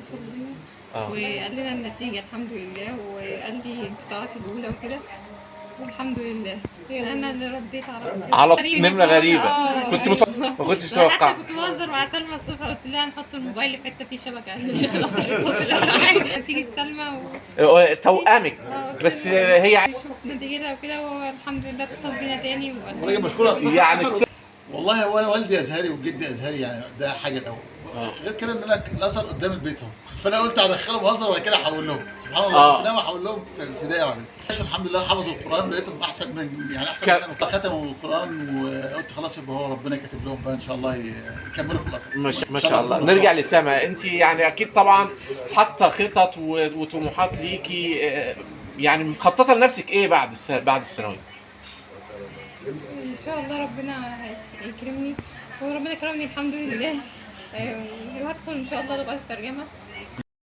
اتصل بينا وقال لنا النتيجة الحمد لله، وقال لي انت طلعتي الاولى وكده، والحمد لله. انا اللي رديت على نمره غريبة. كنت ما كنتش اتوقع. كنت بهزر مع سلمى الصبح، قلت لها نحط الموبايل في حتة فيه شبكة عشان الشيخ الازهر يتصل ولا حاجة. نتيجة سلمى توأمك بس هي نتيجتها وكده، والحمد لله اتصل بينا تاني. وراجل مشكورة يعني. والله هو انا والدي ازهري وجدي ازهري، يعني ده حاجة الاول. غير كده ان انا الازهر قدام البيت اهو، فانا قلت هدخلهم ازهر وبعد كده احول لهم. سبحان الله كنت ناوي احول لهم في ابتدائي وبعد كده الحمد لله حفظوا القران، ولقيتهم احسن من يعني احسن من ختموا القران، وقلت خلاص يبقى هو ربنا كاتب لهم بقى ان شاء الله يكملوا في الازهر. ما شاء الله. نرجع لسما، انت يعني اكيد طبعا حاطه خطط وطموحات ليكي، يعني مخططه لنفسك ايه بعد الثانوية؟ ان شاء الله ربنا هيكرمني، وربنا كرمني الحمد لله، وهدخل ان شاء الله لغات الترجمة.